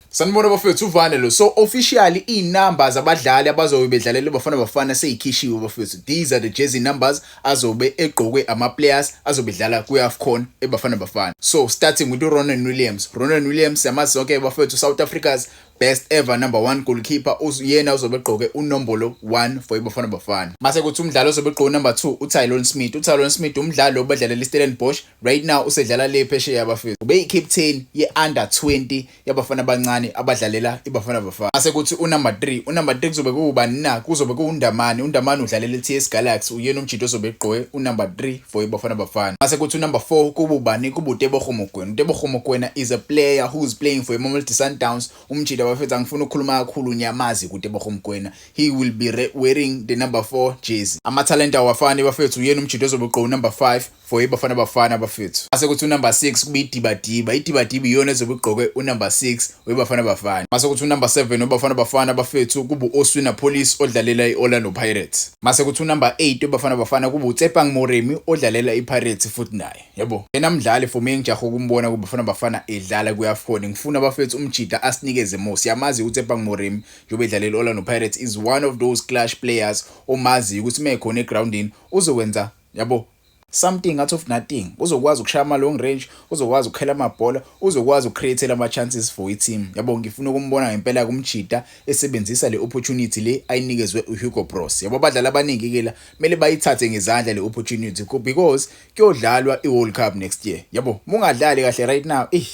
Sanibona bafethu, uvane lo. So officially iy'namba zabadlali abazobe bedlalela iBafana Bafana sey'khishiwe bafethu. These are the jersey numbers azobe egqokwe ama-players azobe edlala kwi-AFCON eBafana Bafana. So starting with uRonwen Williams. Ronwen Williams siyamazi sonke bafethu, South Africa's best ever number 1 goalkeeper, uyena ozobe egqoke unombolo 1 for iBafana Bafana. Mase kuthi umdlali ozobe egqoke number 2, uTylon Smith. UTylon Smith umdlali obedlalela iStellenbosch, right now usedlala le phesheya bafethu. Ubeyi-captain ye-under 20 yabafana abancane abadlalela iBafana Bafana. Mase kuthi unumber 3, unumber 3 kuzobe kuwubani na? Kuzobe kuwuNdamane. UNdamane udlalela i-TS Galaxy, uyena umjito ozobe egqoke unumber 3 for iBafana Bafana. Mase kuthi unumber 4 kuba ubani? Kuba uTebogo Mokoena. UTebogo Mokoena is a player who's playing for iMamelodi Sundowns. Umjito bafethu, angifuni ukukhuluma kakhulu, nyamazi kuTebogo Mokoena. He will be wearing the number 4 jersey. Amathalente awafani bafethu, uyena umjito ozobe egqoke number 5 for iBafana Bafana bafethu. Mase kuthi unumber 6 kube iDibadiba. IDibadiba iyona ezobe igqoke unumber 6 weBafana Bafana. Mase kuthi unumber 7 weBafana Bafana bafethu kuba uOswin Appollis odlalela iOrlando Pirates. Mase kuthi unumber 8 weBafana Bafana kuba uTshepang Moremi odlalela iPirates futhi naye. Yabo. Yena mdlali for me ngijaha ukumbona kuBafana Bafana edlala kuAFCON. Ngifuna bafethu umjita asinikeze more. Siyamazi uTshepang Moremi njengoba edlalela iOrlando Pirates, is one of those clash players omazi ukuthi mekhona egroundini uzokwenza, yabo, something out of nothing. Uzokwazi ukushaya ama long range, uzokwazi ukukhela amabhola, uzokwazi ukucreate ama chances for i-team. Yabo, ngifuna ukumbona ngempela kumjita esebenzisa le opportunity le ayinikezwe uHugo Broos. Yabo, abadlali abaningi ke la kumele bayithathe ngezandla le opportunity because kuyodlalwa iWorld Cup next year. Yabo, mungadlali kahle right now, eh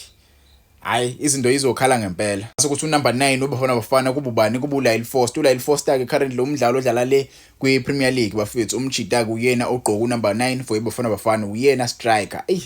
hayi, izinto izokhala ngempela. Sokuthi unumber 9 uBafana Bafana kuba ubani? Kuba uLyle Foster. ULyle Foster ke currently umdlalo odlala le kwi-Premier League bafethu. Umjita kuyena ogqoka unumber 9 for iBafana Bafana, uyena striker. Ey,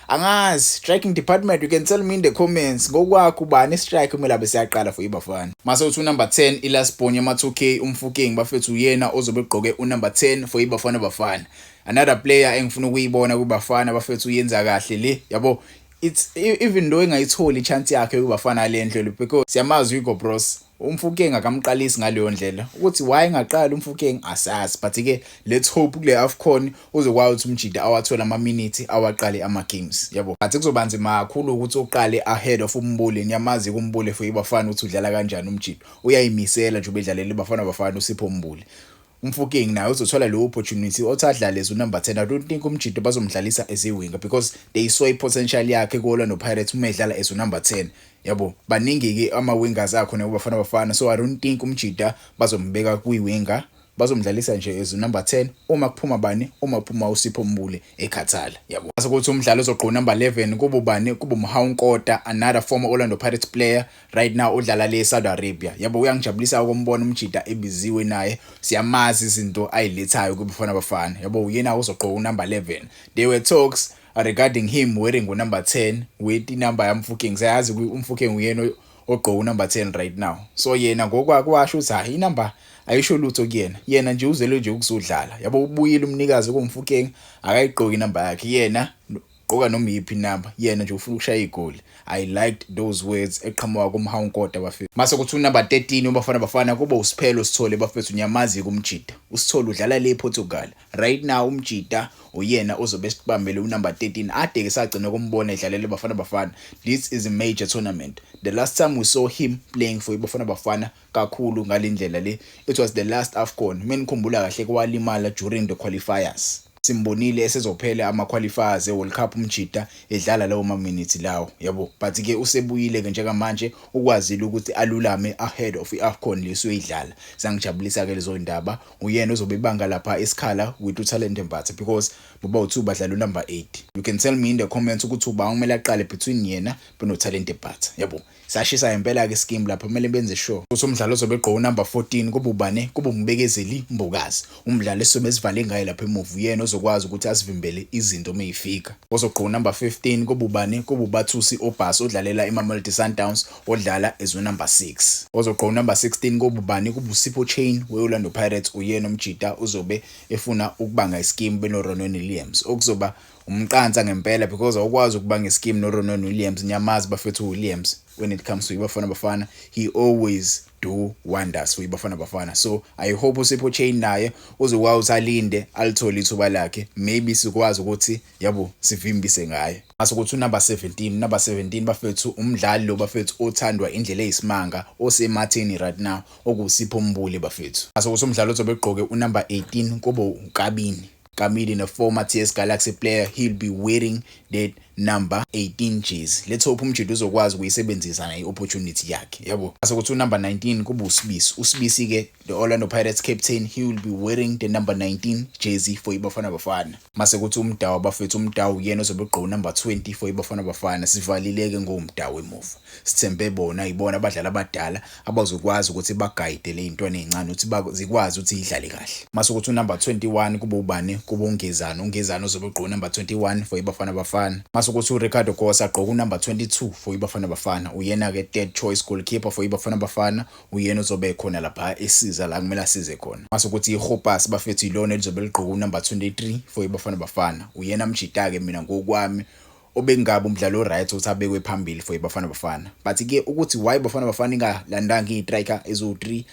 angazi, striking department, you can tell me in the comments ngokwakho ubani striker kumele abe siyaqala for iBafana. Mase uthi unumber 10, ilast born yama 2K, uMofokeng bafethu, uyena ozobe egqoke unumber 10 for iBafana Bafana. Another player engifuna ukuyibona kuBafana bafethu, uyenza kahle le, yabo. It's even though engayitholi ichance yakhe kuBafana le ndlela because siyamazi Hugo Broos, uMofokeng akamqalisi ngaleyo ndlela. Ukuthi why engaqali uMofokeng asazi, but ke let's hope kule AFCON uzokwazi ukuthi umjida awathola ama minutes, awaqale ama games, yabo. But kuzoba nzima kakhulu ukuthi uqale ahead of uMbule. Niyamazi kuMbule for iBafana ukuthi udlala kanjani. Umjida uyayimisela nje ubedlalela iBafana Bafana uSipho Mbule. UMofokeng naye uzothola leyo opportunity othi adlale as unumber 10. I don't think umjito bazomdlalisa as a winger because they saw i-potential yakhe ku-Orlando Pirates uma edlala as unumber 10. Yabo, baningi ke ama wingers akhona kuBafana Bafana, so I don't think umjida bazombeka kwi-winger, bazomdlalisa nje as number 10 uma kuphuma bani? Uma kuphuma uSipho Mbule ekhathala, yabo. Sekuthi umdlalo ozogqoka number 11 kuba ubani? Kuba uMohau Nkota, another former Orlando Pirates player, right now udlala le Saudi Arabia. Yabo, uyangijabulisa ukumbona umjida ebiziwe naye, siyamazi izinto ayilethayo kuBafana Bafana. Yabo, uyena uzogqoka unumber 11. There were talks regarding him wearing unumber 10 with inumber yaMofokeng. Siyazi uMofokeng uyena ogqoka unumber 10 right now, so yena ngokwakhe washo ukuthi hayi, inumber ayisho lutho kuyena, yena nje uzelwe nje ukuzodlala. Yabo, ubuyile umnikazi kuMofokeng, akayigqoki inumber yakhe, yena gqoka noma yiphi inamba, yena nje ufuna ukushaya igoli. I liked those words eqhamuka kuMohau Nkota bafethu. Mase kuthi unumber 13 uBafana Bafana kuba uSiphelo Sithole bafethu. Nyamazi kumjida uSithole, udlala le ePortugal right now. Umjida uyena ozobe sibambele unumber 13 ade ke sagcina kumbona edlalela iBafana Bafana. This is a major tournament. The last time we saw him playing for iBafana Bafana kakhulu ngalendlela le, it was the last AFCON. Menikhumbula kahle, kwalimala during the qualifiers. Simbonile esezophela ama-qualifiers e-World Cup umjida edlala lawo ma-minutes lawo, yabo. But ke usebuyile ke njengamanje, ukwazile ukuthi alulame ahead of i-AFCON lesoyidlala. Sangijabulisa ke lezo ndaba. Uyena ozobe ibanga lapha isikhala with uTalent Mbatha because boba u2 badlala unumber 8. You can tell me in the comments ukuthi uba kumele aqale between yena benoTalent Mbatha. Yabo, sashisa impela ke scheme lapha, kumele benze sure ukuthi umdlalo ozobe egqoka unumber 14 kuba ubane? Kuba uMbekezeli Mbokazi, umdlalo esizobe sivale ngaye lapha emuva, uyena ozokwazi ukuthi asivimbele izinto mayifika. Ozogqoka unumber 15 kuba ubani? Kuba uBathusi Aubaas odlalela iMamelodi Sundowns, odlala as unumber 6. Ozogqoka unumber 16 kuba ubani? Kuba uSipho Chaine we-Orlando Pirates, uyena umjida uzobe efuna ukubanga ischeme beno Ronwen Williams, okuzoba Umqansa ngempela, because awukwazi ukuba nge-scheme noRonwen Williams. Nyamazi bafethu, Williams, when it comes to iBafana Bafana, he always do wonders for iBafana Bafana. So I hope uSipho Chaine naye uzokwazi ukuthi alinde alithole ithuba lakhe, maybe sikwazi ukuthi, yabo, sivimbise ngaye. Mase kuthi unumber 17, number 17 bafethu, umdlali lo bafethu othandwa indlela eyisimanga, osematheni right now, okuSipho Mbule bafethu. Mase kuthi umdlali ozobe egqoke unumber 18 kube uKabini Kamili, the former TS Galaxy player. He'll be wearing that number 18 jersey. Let's hope umjita uzokwazi ukuyisebenzisa naye i-opportunity yakhe, yabo. Mase kuthi unumber 19 kube uSibisi. USibisi ke, the Orlando Pirates captain, he will be wearing the number 19 jersey for iBafana Bafana. Mase kuthi uMudau bafethu, uMudau uyena ozobe egqoka number 20 for iBafana Bafana. Sivalile ke ngoMudau emuva, sithembe bona, ibona abadlali abadala abazokwazi ukuthi baguide le intwana ezincane ukuthi zikwazi ukuthi idlale kahle. Mase kuthi unumber 21 kube ubani? Kube uNgezana. UNgezana ozobe egqoka number 21 for iBafana Bafana. Mase kuthi uRicardo Goss agqoka unumber 22 for iBafana Bafana. Uyena ke third choice goalkeeper for iBafana Bafana, uyena ozobe khona lapha esiza la kumele asize khona. Mase kuthi iHopas bafethu, ilona elizobe ligqoka unumber 23 for iBafana Bafana. Uyena mjita ke mina ngokwami obengabe umdlalo right ukuthi abekwe phambili for iBafana Bafana, but ke ukuthi why Bafana Bafana ingalandanga istriker ezu3,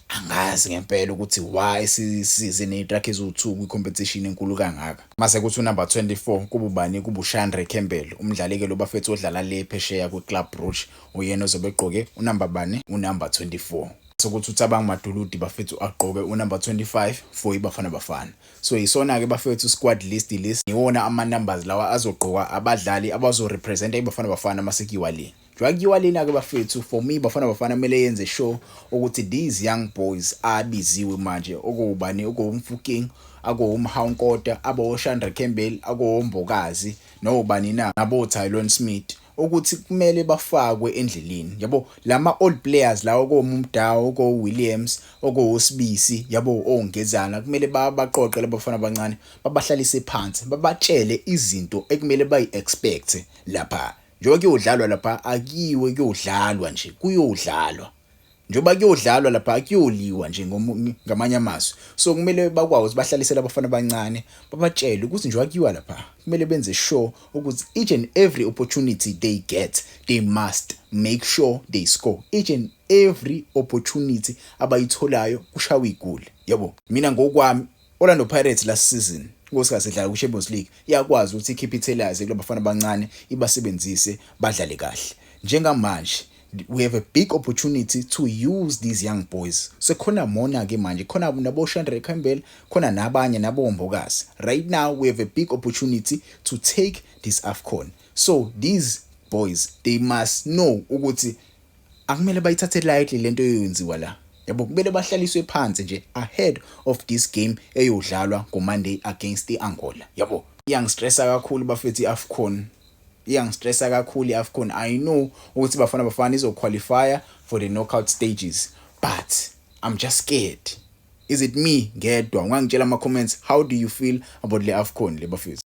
angazi ngempela ukuthi why size nestriker ezu2 kwi-competition enkulu kangaka. Mase kuthi unumber 24 kuba ubani? Kuba uShandre Campbell, umdlali ke lo bafethu odlala le phesheya kwi-Club Brugge. Uyena ozobe egqoke unumber bani? Unumber 24. Sokuthi uThabang Matuludi bafethu agqoke unumber 25 for iBafana Bafana. So isona ke bafethu squad list, iwona ama numbers lawa azogqoka abadlali abazorepresenta iBafana Bafana masekuyiwa le. Njengoba kuyiwa lena ke bafethu, for me Bafana Bafana kumele yenze sure ukuthi these young boys abiziwe manje, okubani, okuwuMofokeng, akuwuMohau Nkota, abo Shandre Campbell, akuwoMbokazi nobani na, nabo Tylon Smith, ukuthi kumele bafakwe endleleni, yabo. Lama old players lawo, koMudau, ko Williams, okoSibisi, yabo, oNgezana, kumele baqoqe labafana abancane, babahlalise phansi, babatshele izinto ekumele bayi-expect lapha njengoba kuyodlalwa lapha. Akiwe kuyodlalwa nje, kuyodlalwa njengoba kuyodlalwa lapha, kuyoliwa nje ngamanye amazwi. So kumele bakwazi ukuthi bahlalisele abafana abancane, babatshele ukuthi njengoba kuyiwa lapha kumele benze sure ukuthi each and every opportunity they get, they must make sure they score. Each and every opportunity abayitholayo, kushawa igoli, yabo. Mina ngokwami, Orlando Pirates last season ngosikhathi sidlala ku-Champions League iyakwazi ukuthi icapitalize kulabafana abancane, ibasebenzise, badlale kahle. Njengamanje we have a big opportunity to use these young boys. Sekhona mona ke manje, khona nabo Shandre Campbell, khona nabanye nabo Mbokazi. Right now we have a big opportunity to take this AFCON, so these boys, they must know ukuthi akumele bayithathe lightly lento eyenziwa la, yabo. Kumele bahlaliswe phansi nje ahead of this game eyodlalwa ngoMonday against iAngola, yabo. Iyangistressa kakhulu bafethu iAFCON, iyangistressa kakhulu iAFCON. I know ukuthi Bafana Bafana izoqualify for the knockout stages, but I'm just scared. Is it me ngedwa? Ungangitshela ama comments, how do you feel about le AFCON le bafethu?